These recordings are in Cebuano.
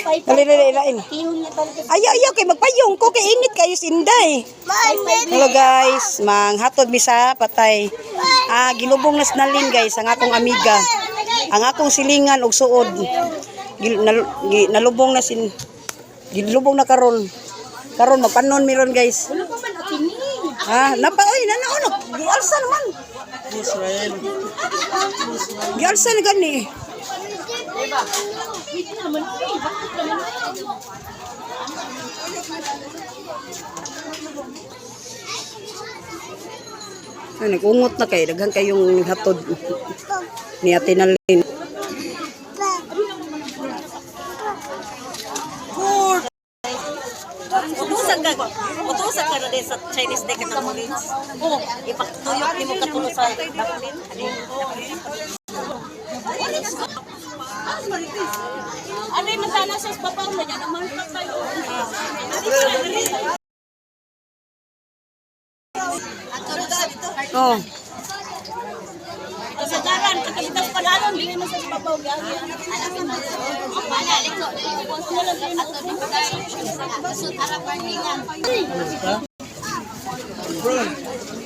Dali, dali, dali. Ayaw, ayaw, kay magpayong ko, kay init kayo sinday. Hello guys, manghatod mi sa patay. Ah, gilubong na sinalin guys, ang akong amiga. Ang akong silingan og suod. Nalubong na sin gilubong na karon. Karon magpanon mi ron, guys. Wala pa man atini. Ah, napa oy, nana ono, gialsa naman. Gialsa na gani. Wait naman, eh. Bakit naman? Ay, nag-ungot na kay daghan kayong hatod ni Ate Nalin. Utusan ka na din sa Chinese day ka na Oh, ipatuyok nimo katulo sa daplin. Ano yung masana sa babaw na niya? Naman pa kayo. Oh. Kasagaran, kakalitas panalon, dili man sa babaw.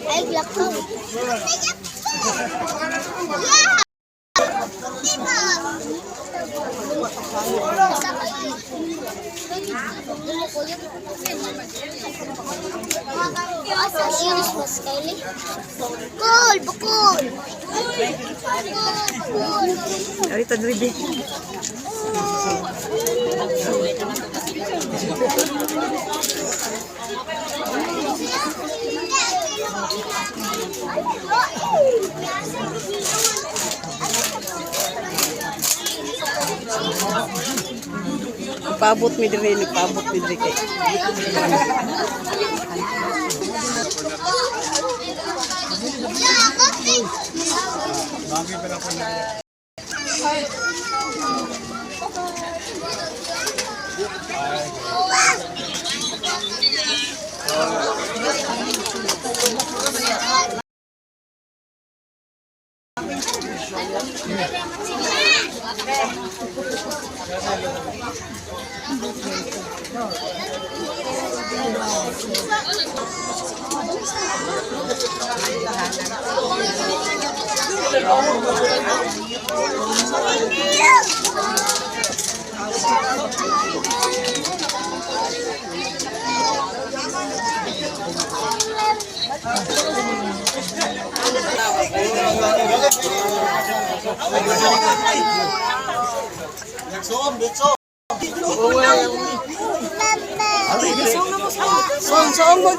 Ay, black ko. Asa iris mas Kylie? Bakul, bakul. Bakul. Arita diri. Nagpaabot mi diri, nagpaabot mi diri kay. Soong mo.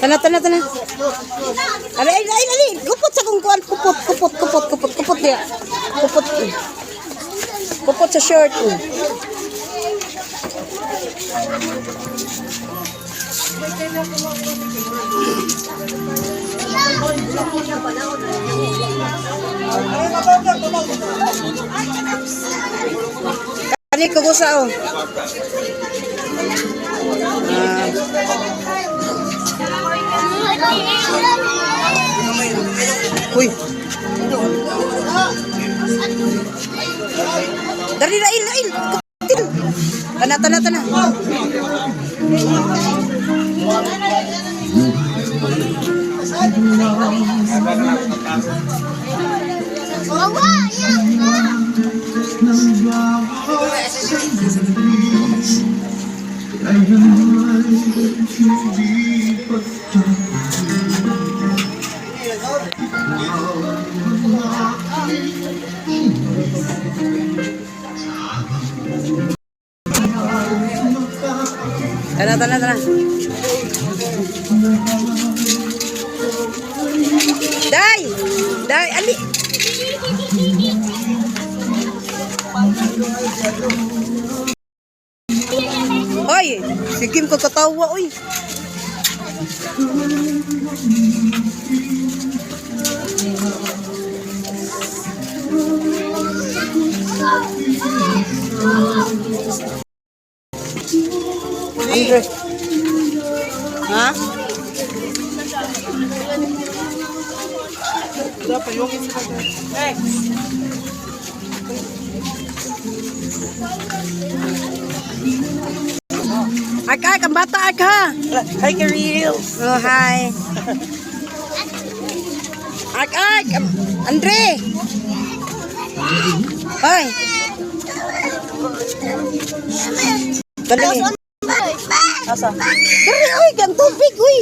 Tana, tana, tana. Ali, ali, ali, ali. Kupot sa kong kuan. Kupot, kupot, kupot, kupot, kupot niya. Kupot. Kupot sa shirt. Kani kugusa oh. Ah. Uy. Dali na il il. Tana tana tana. Wawa, yan ka. Tara, tara, tara. Day! Day, ali! Oy, si Kim ko katawa, oy. Andre. Ha? Ak, ak, ang bata, ak, ha? Hi, Karils! Oh, hi. Ak, ak, Andre. Hoy. Dali. Asa? Diri, oy, ang tubig, uy.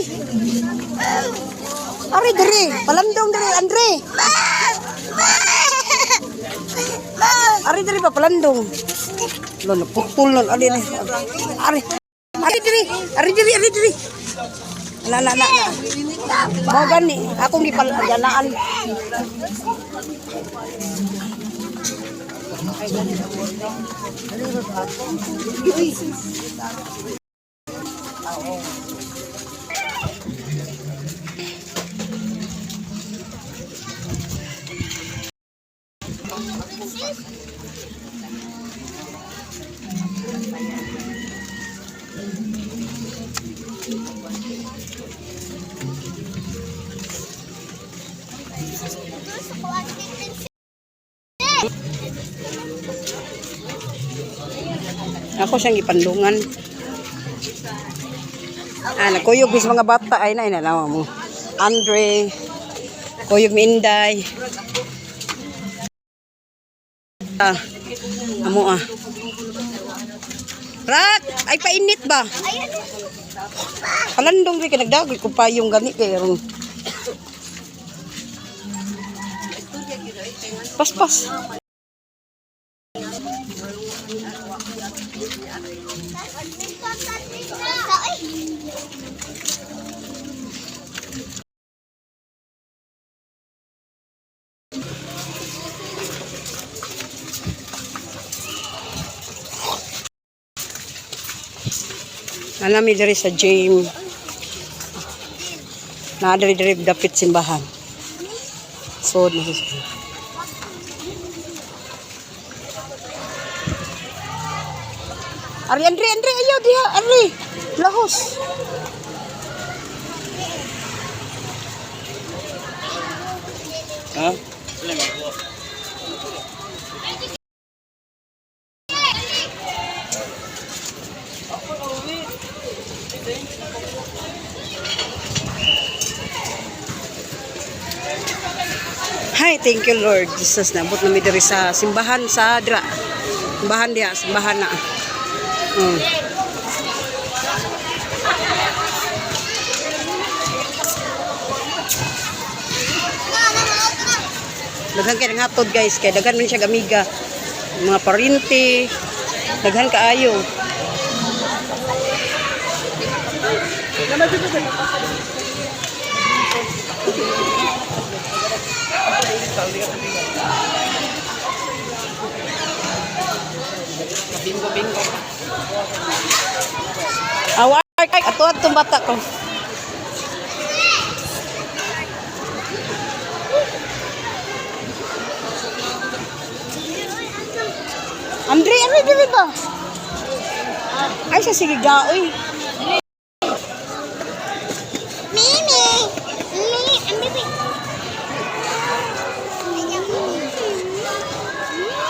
Ari, diri. Palandong, diri, Andre. Ari, diri ba, palandong. Lo, naputol nun. Ari, ari. Ari, ari, diri. Ari, diri, ari, diri. Na, na, na, na. Mao gani, akong gipalaganaan. Uy. Ako siyang gipandungan. Ah, nagkuyog mis mga bata ay na inalawa mo. Andre, kuyog mi Inday. Ah, amo ah. Rak, ay painit ba? Palandong rin ka nagdagoy kung payong gani kay ron. Paspas. Anami diri sa gym. Na diri diri dapit simbahan. So na siya. Ari Andre Andre ayaw diha Ari. Lahos. Ha? Hi, thank you Lord Jesus. Nabot na mi diri sa simbahan sa dra. Simbahan diha, simbahan na. Daghan kay nangatod guys, kay daghan man siya amiga. Mga parinti. Daghan kaayo. Awa, ato atong bata ko. Andre, ano dili ba? Ay, sa sige gaoy. Mimi! Mimi! Ang bibi!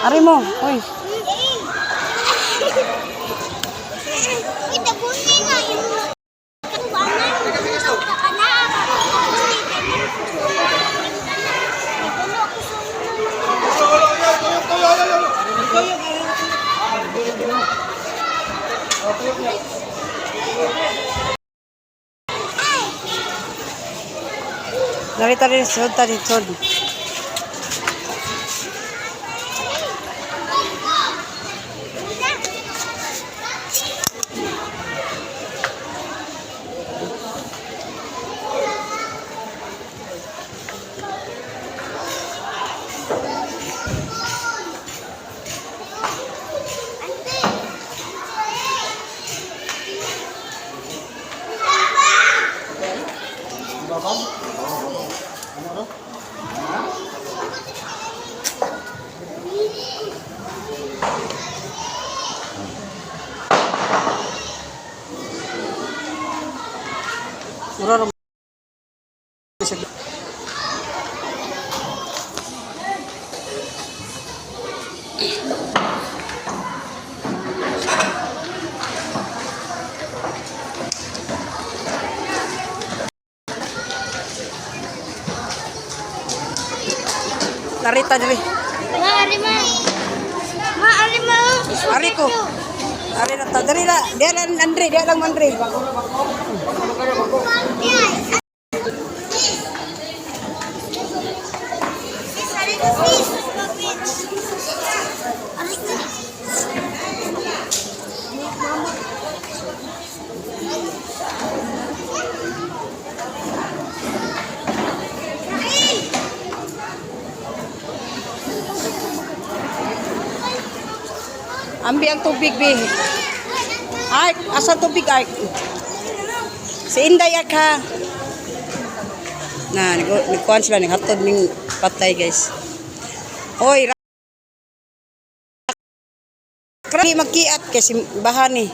Ari mo, oy. Uy, tabunin na yung Narita rin, sud ta dito. Mura ra siya. Narita diri. Maari ma. Maari ma. Ari ko. Ari na ta diri la. Diya lang Andre, diya lang Andre. Sis, ari ko sis. Ari ko. Ambi ang tubig bi. Ay, asa tubig ay? Si Inday ak ha. Na, nagkuhan sila, naghatod ning patay, guys. Hoy, ra magkiat kay si bahan ni.